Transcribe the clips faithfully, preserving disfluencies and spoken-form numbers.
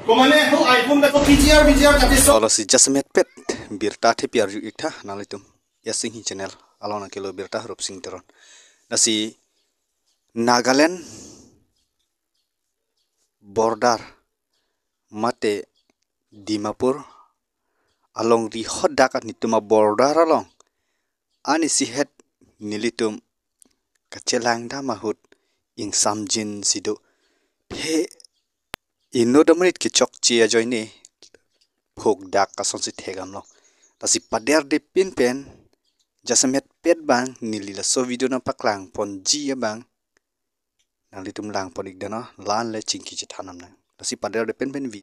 Komane ho iPhone da ko P G R, V G R kati so. Lasi jasemet pet birta thepi arju-ik tha nanglitum. Yasing hi channel along nangkelo birta Rupsing Teron. Lasi Nagaland border mate Dimapur alongri hadak nelitum a-border along ani sihet nelitum kachelang dam ahut ingsamjin si do. Phe inut amonit kechokche ajoine phokdak asonsi thek damlo. Lasi paderdepin pen jasemet pet abang neli laso video nangpaklang ponji abang nanglitum lang pon-ik dano, la-an le chingki chethan damnang. Lasi paderdepin pen vi.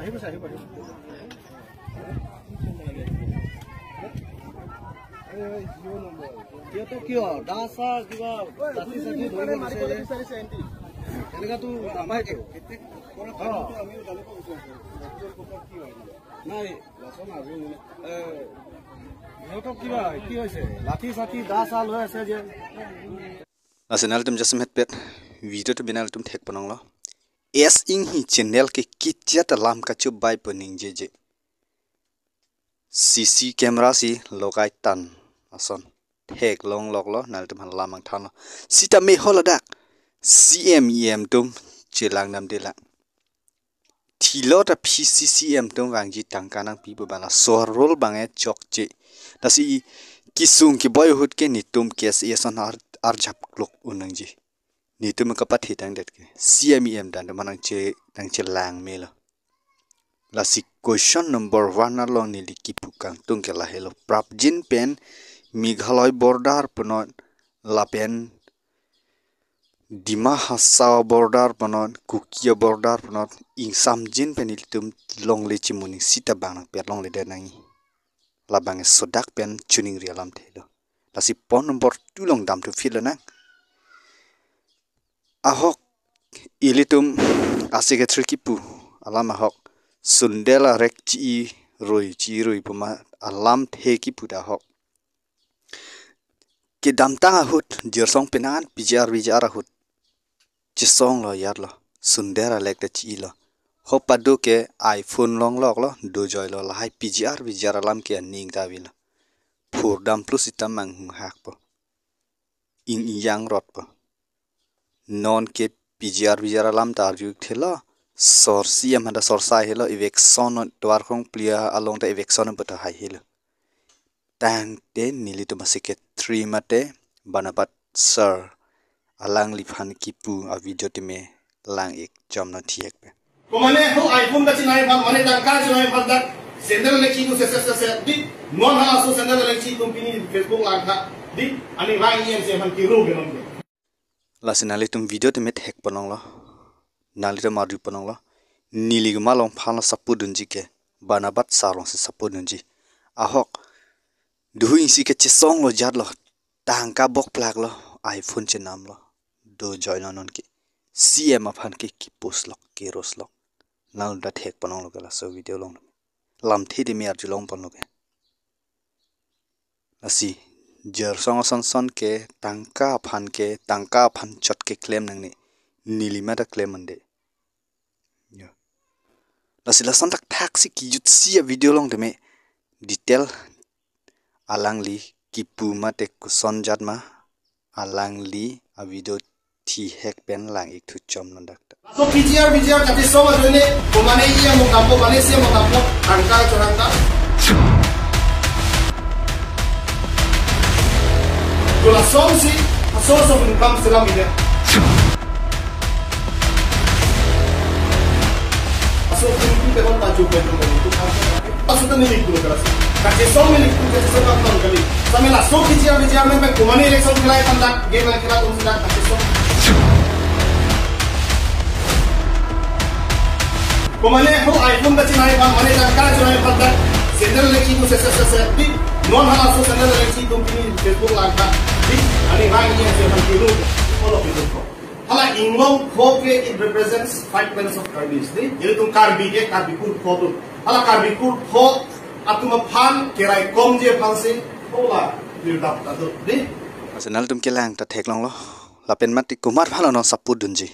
আহিব ছাৰ, আহিব, আহিব। সিহঁতে কিয়? দা চা কিবা লাঠি চাঠি ধৰিব বিচাৰে। এনেকাতো নাপায়তো। অ। নাই। এ, সিহঁতক কিবা কি হৈছে? লাঠি চাঠি দা চা লৈ আছে যে। Lasi nanglitum jasemet pet video to binal tum thek ponlonglo. Yasing hi channel ke kitia ta lam kachubai po ningjeje. C C camera si logai tan ason theklong loklo, nanglitum aphan lam nangthanlo. Sitame ho ladak C M E M atum chelang damde lang. Thilo ta P C C M atum vangji tangka nangpipo bala sorol bang-e chokche. Lasi kesung keboi ahut ke nelitum K S A ason ar-, arjap klok un nangji. Nelitum kapathe tangdet ke C M E M dan atum nangche, nangchelang melo. Lasi question number one along neli kipu kangtung ke lahelo. Prapjin pen Meghalaya border punot lapen Dima Hasao border punot, Kuki border punot, ingsamjin pen ilitum longle chimuni sita bang nangpet longledet nangji. Labang sodak pen chuningri alamthe lo. Lasi point number two along damthu philo nang. Ahok ilitum a-secretary kipu alam ahok, sundel arek chi-i roi, chi-i roi puma alamthe kipu ta ahok. Kedamtang ahut Jirsong penang P G R V G R ahut chesonglo, yatlo, sundel arek ta chi-ilo. Ho pado ke iPhone longloklo, dojoilo, lahai P G R V G R alam ke aning ta avelo. Phurdam plus itam manghunghakpo. Ing-iyang rotpo. Non ke P G R V G R alam ta arju thelo. Sorsi amada sorsa helo, eviction tovar khong plia along ta eviction beta hai helo. Tangte nelitum a-secretary mate Banabat sir alangliphan kipu a-video tame lang-ik chomnon thihek pe. Komane ho iPhone ta chinai aphan, mane tangka chinai aphan dak sandal le kipu se se se se di, non halaso sandal le kipu pini Facebook langtha di, ani rai yen se aphan kiru ke non. Lasi nanglitum video tame thek ponlonglo. Nanglitum arju ponlonglo. Neli komat along aphan lo support dunji ke, Banabat sir alongsi support dunji. Ahok duhu isi ke chesonglo, jatlo, tangka bokplaklo, iPhone chenamlo. Dojoilo non ke. C M aphan ke kipuslok, kiroslok. Nanglitum ta thek ponlonglo ke laso video along. Lamthe tame arjulong ponlo ke. Lasi Jirsong asonson ke tangka aphan ke, tangka aphan chot keklem nangne, neli mata klem mande. Yo. Lasi lason thakthak si kijutsi a-video along tame detail alangli kipu mate koson jat ma, alangli a-video thihek pen lang-ik thu chomnon dak ta. So P G R V G R kati song ajoine, komane iya mo kampo, mane siya mo kampo, angka chorangka. Dola song si a source of income selam ide. A source of income te kon ta chupe chupe tu kampo. Pasu ta nilik dulu kelas. Kachesong nilik tu kachesong kam kam kali. Samela so P G R V G R men pe komane election khela aphan dak, game khela atum si dak kachesong. Komane ho iPhone ta chinai aphan, mane tangka chinai aphan dak, sandal le kipu se se se se di. Non halaso channel alangsi itum pini Facebook langtha. Di, ani hai ini yang saya kiru. Follow itu ko. Hala Inglong pho ke it represents five clans of Karbis. Di, ilitum Karbi ke Karbi kur pho tu. Hala Karbi kur pho atum aphan keraikomji aphansi. Hola, birdap ta tu. Di. Channel atum kelang ta theklonglo. Lapen mati komat aphan lo non support dunji.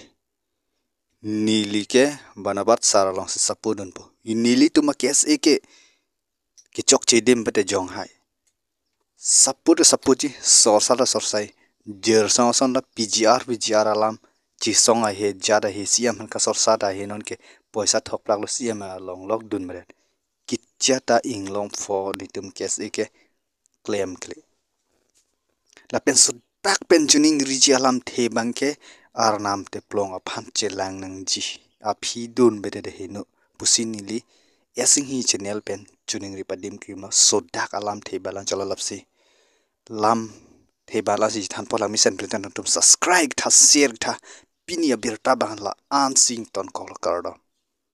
Neli ke Banabat sar alongsi support dunpo. Nelitum a-KSA ke kechokche adim pete jong hai. Support ta supportji, sorsa ta sorsai. Jirsong ason ta PGR, PGR alam. Chisong ahe, jat ahe, C M han kasorsa ta ahe non ke poisa thokplaklo C M along lok dun meret. Kicha ta Inglong pho nelitum KSA ke klemkle. Lapen sudak pen chuningriji alamthe abang ke Arnam Teplong aphan chelang nangji. Aphi dun bede de heno. Pusi neli Esinghi channel pen chuningri padim krim lo sudak alamthe balang chala lapsi. Lamthe balang si thanpo lang mesen printan tum subscribe tha, share tha. Pini abirta abang la-an sing ton kok lo, kardom.